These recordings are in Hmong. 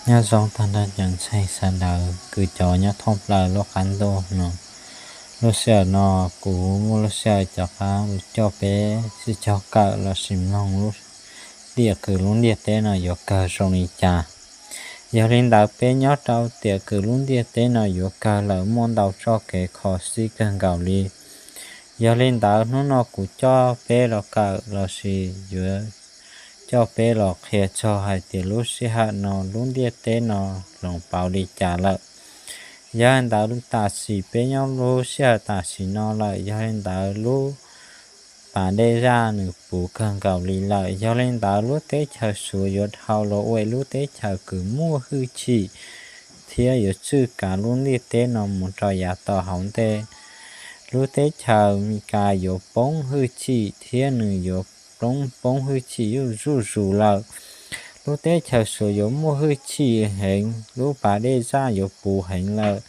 Nyob zoo tag nrho cov ntseeg sawv daws, kws cov nyob thoob plaws lub qab ntuj no. Lub sij hawm no kuv muaj lub sij hawm rov qab coj peb sib cog kawm los sis mloog lub tiam kws lub ntiaj teb no yuav kawg zoo li cas. Yog li ntawd peb nyob rau tiam kws lub ntiaj teb no yuav kawg lawm muaj ntau txoj kev kho xib kawg nkaus li. Yog li ntawd hnub no kuv coj peb los kawm los sis yuav coj peb los qhia txog hais tias lub sij hawm no lub ntiaj teb no hloov pauv li cas lawm. Yog li ntawd tam sim peb nyob lub sij hawm tam sim no lawm, yog li ntawd lub pas dej zaj nws puv kawg nkaus li lawm. Yog li ntawd lub teb chaws Suav yuav dhau los ua lub teb chaws kws muaj hwj chim thiab yuav tswj kav lub ntiaj teb no mus rau yav tom hauv ntej. Lub teb chaws Amelikas yuav poob hwj chim thiab nws yuav poob, poob hwj chim zuj zus lawm. Lub teb chaws Suav yuav muaj hwj chim heev, lub pas dej zaj yuav puv heev lawm.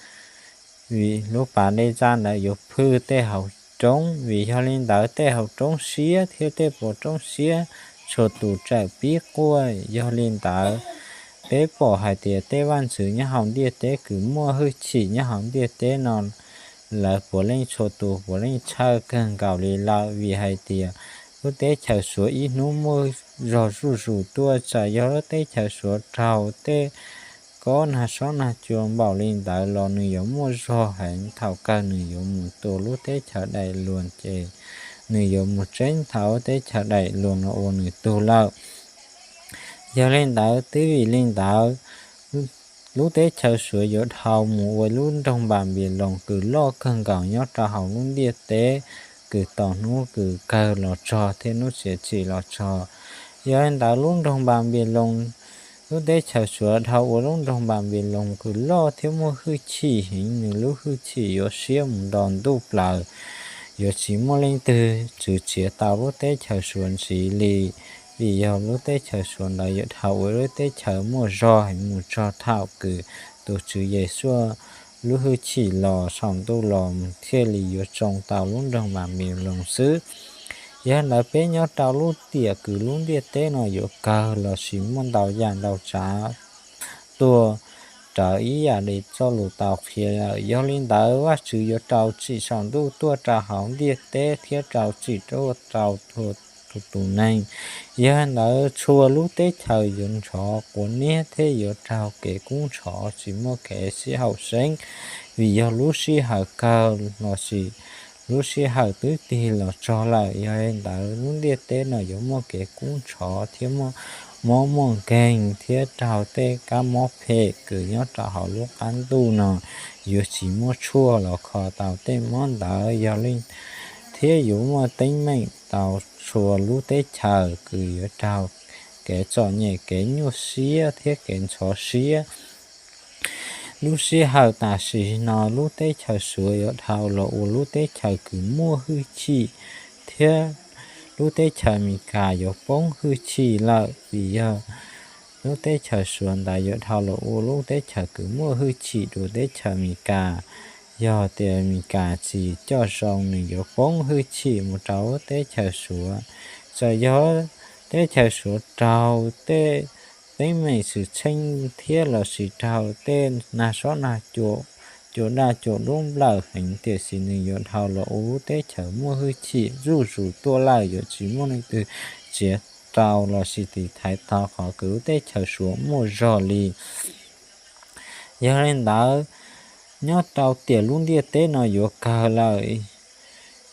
Vim lub pas dej zaj ntawd yuav phwj tej hauv roob, vim yog li ntawd tej hauv roob siab thiab tej puas roob siab txhua tus txawm pib quaj. Yog li ntawd peb pom hais tias tej vaj ntxwv nyob hauv ntiaj teb kws muaj hwj chim nyob hauv ntiaj teb no lawv puav leej txhua tus puav leej txhawj kawg nkaus li lawm, vim hais tias lub teb chaws Suav ib hnub muaj zog zuj zus tuaj. Txawm yog lub teb chaws Suav raug tej kob nag xob nag cua npaum li ntawd los nws yuav muaj zog heev. Thaum kawg nws yuav mus tua lub teb chaws Daim Luas ces nws yuav mus tseeb thaum lub teb chaws Daim Luas no ua nws tug lawm. Yog li ntawd twb vim li ntawd lub teb chaws Suav yuav dhau mus ua lub nroog Npanpiloos kws loj kawg nkaus nyob rau hauv lub ntiaj teb, kws tom hnub kws kawg los txog thiab hnub txiav txim los txog. Yog li ntawd lub nroog Npanpiloos, lub teb chaws Suav dhau ua lub nroog Npanpiloos kws loj thiab muaj hwj chim heev, nws lub hwj chim yuav siab mus nto ntuj plaws. Yuav tsis muaj leej twg txwv txiav tau lub teb chaws Suav ntxiv li, vim yog lub teb chaws Suav ntawd yuav dhau ua lub teb chaws muaj zog heev mus txog thaum kws tus Tswv Yexus lub hwj chim los saum ntuj los thiaj li yuav tsoo tau lub nroog Npanpiloos xwb. Yog li ntawd peb nyob rau lub tiam kws lub ntiaj teb no yuav kawg los sis muaj ntau yam ntau tsav tuaj rawv ib yam li txoj lus tau qhia lawm. Yog li ntawd Vajtswv yuav rau txim saum ntuj tuaj rau hauv ntiaj teb thiab rau txim tuaj rau txhua tus neeg. Yog li ntawd txhua lub teb chaws yuav nrov quav niab thiab yuav raug kev kub ntxhov tsis muaj kev sib haum xeeb, vim yog lub sij hawm kawg los sis lub sij hawm twb tig los txog lawm. Yog li ntawd lub ntiaj teb no yuav muaj kev kub ntxhov thiab muaj mob muaj nkeeg thiab raug tej kab mob phem kws nyob rau hauv lub qab ntuj no yuav tsis muaj tshuaj los kho tau tej mob ntawd. Yog li thiab yuav muaj teeb meem tau txhua lub teb chaws kws yuav raug kev txom nyem, kev nyuaj siab thiab kev ntxhov siab. Lub sij hawm tam sim no lub teb chaws Suav yuav dhau los ua lub teb chaws kws muaj hwj chim thiab lub teb chaws Amelikas yuav poob hwj chim lawm, vim yog lub teb chaws Suav ntawd yuav dhau los ua lub teb chaws kws muaj hwj chim dua teb chaws Amelikas. Yog tias Amelikas tsis coj zoo nws yuav poob hwj chim mus rau lub teb chaws Suav. Txawm yog teb chaws Suav raug tej teeb meem xwm txheej thiab los sis raug tej nag xob nag cua, cua daj cua dub nplawm heev, tiam sis nws yuav dhau los ua lub teb chaws muaj hwj chim zuj zus tuaj lawm, yuav tsis muaj leej twg txiav rau los sis tiv thaiv tau qhov kws lub teb chaws Suav muaj zog li. Yog li ntawd, nyob rau tiam lub ntiaj teb no yuav kawg lawm,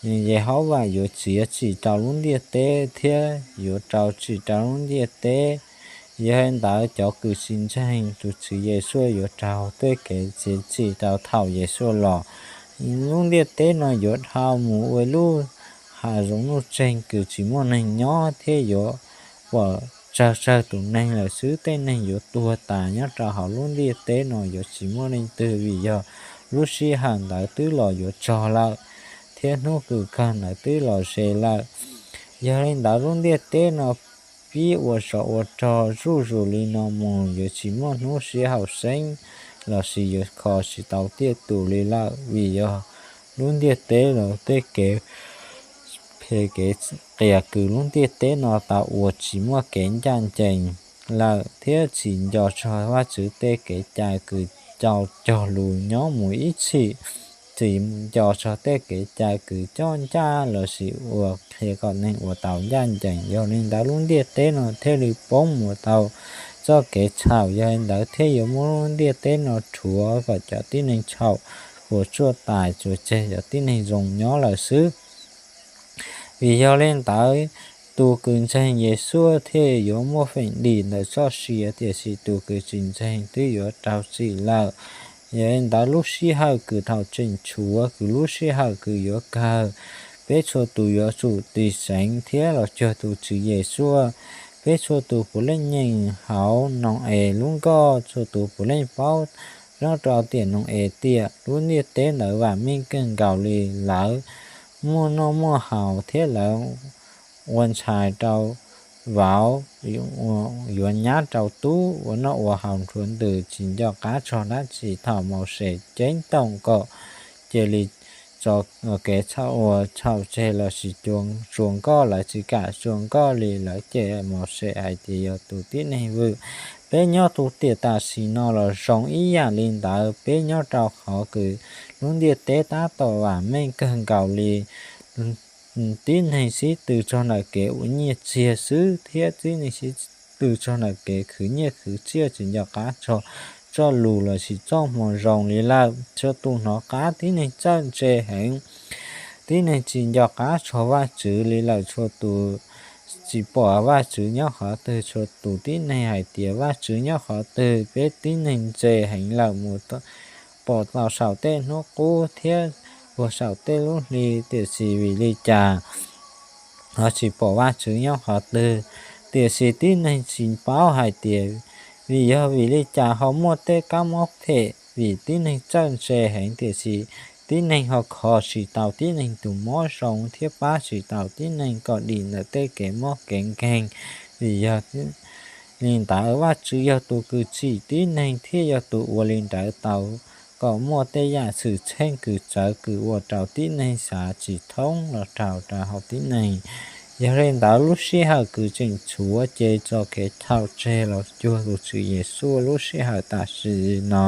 Yehauvas yuav txiav txim rau lub ntiaj teb thiab yuav rau txim rau lub ntiaj teb. Yog li ntawd cov kws tsis ntseeg tus Tswv Yexus yuav raug tej kev txiav txim rau thaum Yexus los. Lub ntiaj teb no yuav dhau mus ua lub hav zoov nuj tseeg kws tsis muaj neeg nyob thiab yuav pom tsawg tsawg tus neeg lawm xwb. Tej neeg yuav tuag tas nyob rau hauv lub ntiaj teb no yuav tsis muaj leej twg, vim yog lub sij hawm ntawd twb los yuav txog lawm thiab hnub kws kawg ntawd twb los ze lawm. Yog li ntawd lub ntiaj teb no pib ua zov ua rog zuj zus li no mus yuav tsis muaj hnub sib haum xeeb los sis yuav kho tsis tau tiaj tus li lawm, vim yog lub ntiaj teb los tej kev phem kev qias kws lub ntiaj teb no tau ua tsis muaj kev ncaj ncees. lawm thiab tsis nco txog Vajtswv tej kev cai kws cau cog lus nyob mus ib txhis, tsis nco txog tej kev cai kws coj ncaj lossis uas qhia kom neeg ua tau ncaj ncees. Yog li ntawd lub ntiaj teb no thiaj li poob mus tau txoj kev txhaum. Yog li ntawd thiaj yuav muab lub ntiaj teb no rhuav kom cov tib neeg txhaum puas tsuaj tais, tsuas tseg cov tib neeg zoo nyob lawm xwb. Vim yog li ntawd, tus kws ntseeg Yexus thiaj yuav muaj feem dim ntawm txoj sia, tiam sis tus kws tsis ntseeg twb yuav raug txim lawm. Yog li ntawd lub sij hawm kws thaum tseem tshuav, kws lub sij hawm kws yuav kawg, peb txhua tus yuav tsum tig seev thiab los cuag tus Tswv Yexus. Peb txhua tus puav leej nyeem hauv Noo-es lub nkoj, txhua tus puav leej paub nyob rau tiam Noo-es tiam lub ntiaj teb ntawd vam meej kawg nkaus li. Lawv muaj noj muaj haus thiab lawv ua ntxhais rau vauv, yuav nyab rau tub, ua noj ua haus nrhuav ntws, tsis nco qab txog dab tsi. Thaum Mauxes ceeb toom kom cia li tso kev txhaum uas txhaum tseg lossis tsuas nkoj, lawv tsis kam tsuas nkoj li, lawv cem Mauxes hais tias yog tus tib neeg vwm. Peb nyob tus tiam tam sim no los zoo ib yam li ntawd, peb nyob rau qhov kws lub ntiaj teb tab tom vam meej kawg nkaus li. Tib neeg sib tw txog ntawm kev ua nyiaj txiag xwb thiab tib neeg sib tw txog ntawm kev khwv nyiaj khwv txiaj, tsis nco qab txog txoj lus lossis txoj hmoo zoo li lawm. Txhua tus hnov qab tib neeg txawj ntse heev, tib neeg tsis nco qab txog Vajtswv li lawm. Txhua tus tsis pom Vajtswv nyob qhov twg. Txhua tus tib neeg hais tias Vajtswv nyob qhov twg. Peb tib neeg ntse heev lawm mus pom tau saum tej hnub qub thiab puag saum tej lub hli, tiam sis vim li cas ho tsis pom Vajtswv nyob qhov twg? Tiam sis tib neeg tsis paub hais tias vim yog vim li cas ho muaj tej kab mob phem, vim tib neeg txawj ntse heev, tiam sis tib neeg ho kho tsis tau tib neeg tus mob zoo thiab pab tsis tau tib neeg kom dim ntawm tej kev mob kev nkeeg. Vim yog li ntawd Vajtswv yog tus kws tsim tib neeg thiab yog tus ua li ntawd tau kom muaj tej yam xwm txheej kws txawv kws ua rau tib neeg xav tsis thoob los raug rau hauv tib neeg. Yog li ntawd lub sij hawm kws tseem tshuav ces tso kev txhaum tseg los cuag tus Tswv Yexus lub sij hawm tam sim no.